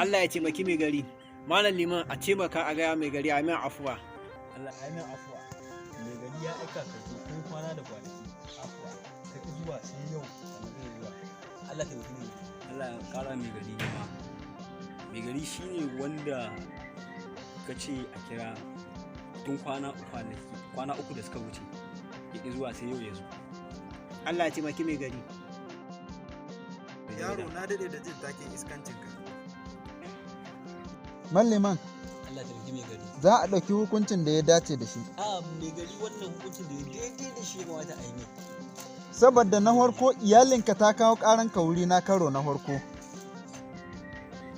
Allah ya taimaki mai gari. Malam Liman, a taimaka a gaya mai gari a min afuwa. Allah ya min afuwa. Mai gari ya aika ka zo tun kwana da kwanaki. Afuwa. Ka ki zuwa sai yau sannan zai zuwa. Allah taimaki mai gari. Allah ya kara mai gari girma. Mai gari shine wanda ka ce a kira tun kwana kwanaki 3 da suka wuce, ya ƙi zuwa sai yau ya zo. Allah ya taimaki mai gari. Yaro, na daɗe da jin taken iskancinka. Malliman, Allah taimaki mai gari. za a ɗauki hukuncin da ya dace da shi. A mai gari, wannan hukuncin da ya daidai da shi ya kamata a yi mai. Saboda na farko, iyalinka ta kawo ƙaranka wuri na karo na farko.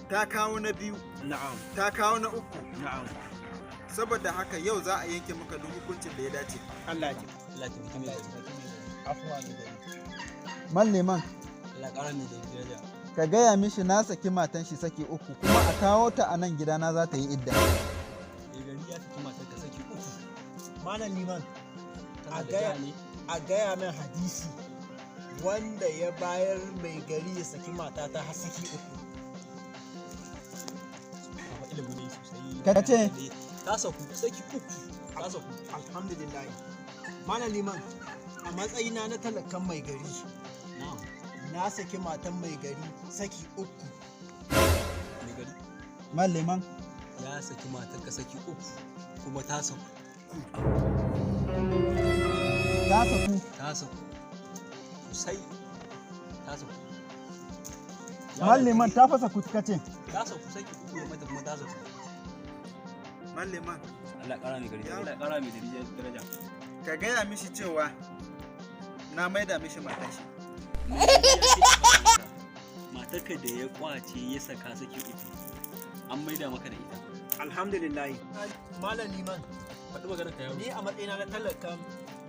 Ta kawo na biyu, Na'am. ta kawo na uku. Na'am. Saboda haka yau za a yanke maka duk hukuncin da ya dace. Allah ya taimaki. Allah taimaki mai gari. Afuwa, mai gari. Malliman, Allah kara mai gari daraja. ka gaya mishi na saki matan shi saki uku, kuma a kawo ta a nan gidana za ta yi idda. Mai gari ya saki matar ka saki uku. Malam Liman, Kana A da gaya- ja ne? a gaya min hadisi wanda ya bayar mai gari ya saki matata har saki uku. Amma ilimi ne sosai. Ka ce? Ta saku saki uku. Ta saku. Alhamdulillah. Malam Liman, a matsayina na talakan mai gari, Na'am. na saki matan mai gari saki uku. Mai gari Malliman, ya saki matar ka saki uku kuma ta saku. Ta saku. Ta saku. Sosai. Ta saku. Malliman, ta fasa ka ce. Ta saku saki uku ya mata kuma ta saku. Malliman, Allah ya kara mai gari, Allah ya kara mai gari daraja. ka gaya mishi cewa na maida mishi matan shi. Mai gari ya ce a faɗa maka, matarka da ya kwace ya saka saki uku, an maida maka da ita. Alhamdulillah. Malam Liman, Faɗi maganar ka, yaro. ni a matsayina na talakan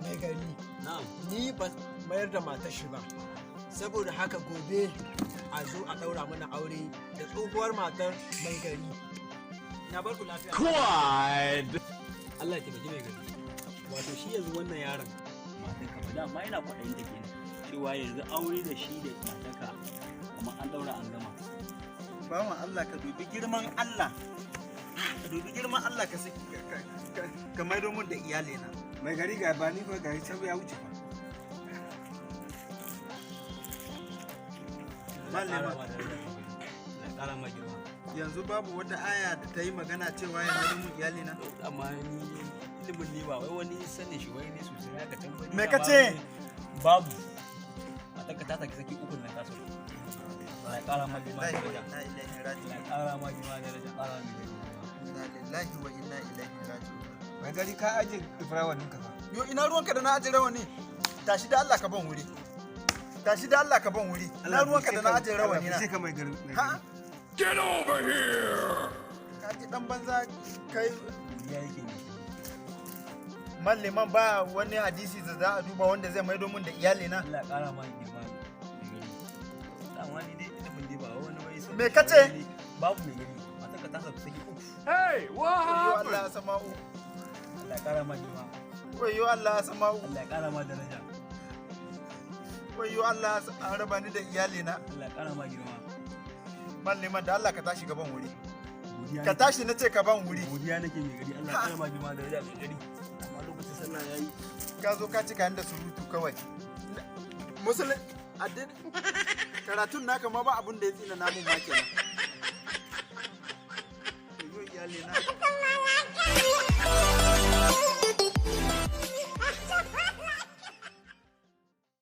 mai gari, Na'am. ni ba mayar da matar shi ba. Saboda haka gobe a zo a ɗaura mana aure da tsohuwar matar mai gari. Na bar ku lafiya. Allah ya taimaki mai gari. Wato shi yanzu wannan yaron, matarka ba dama yana kwaɗayin ta kenan, cewa yanzu aure da shi da matarka kamar an daura an gama. Bawan Allah, ka dubi girman Allah. Ka dubi girman Allah, ka saki ka maido mun da iyalina. Mai gari, ga ba ni fa, ga sabu ya wuce fa. Malliman, Allah ya kara ma girma. yanzu babu wata aya da ta yi magana cewa ya maido mun iyalina. Amma ni ilimin ne ba wai wani sanin shi wai ne sosai haka can ba. Me ka ce? Babu. Matarka ta saki saki uku nan, ta saku. Allah ya kara ma girma Lillahi wa daraja. inna ilaihi Allah raji'un. ya kara ma girma daraja, kara mai gari. Inna lillahi wa inna ilaihi raji'un. Mai gari, ka aje rawanin ka fa. Yo, ina ruwanka da na aje rawani? Tashi da Allah ka ban wuri. Tashi da Allah ka ban wuri. Ina ruwanka da na aje rawani na? Sai ka mai gari. Mai Ha? gari. Get over here! Ka ji dan banza kai. Godiya yake ne. Malliman, ba wani hadisi da za a duba wanda zai maido mun da iyalina? Allah ya kara ma girma, mai gari. Dama ni dai ilimin dai ba wani wai sanin Me shi ka ce? wai ne. Babu, mai gari. Matarka ta saki saki uku. Hey, what Wayo happened? Allah sama'u. Allah ya kara ma girma. Wayo Allah sama'u. Allah ya kara ma daraja. Wayo Allah, an raba ni da iyalina. Allah ya kara ma girma. Malliman, da Allah ka tashi gaban wuri. Godiya Ka nake. tashi na ce ka ban wuri. Godiya nake, mai gari. Allah ya kara ma girma daraja, mai gari. Amma lokacin sallah yayi. Ka zo ka cika ni da surutu kawai. Musulun addini karatun naka ma ba abun da ya tsina namun ma kenan. Wayo iyalina.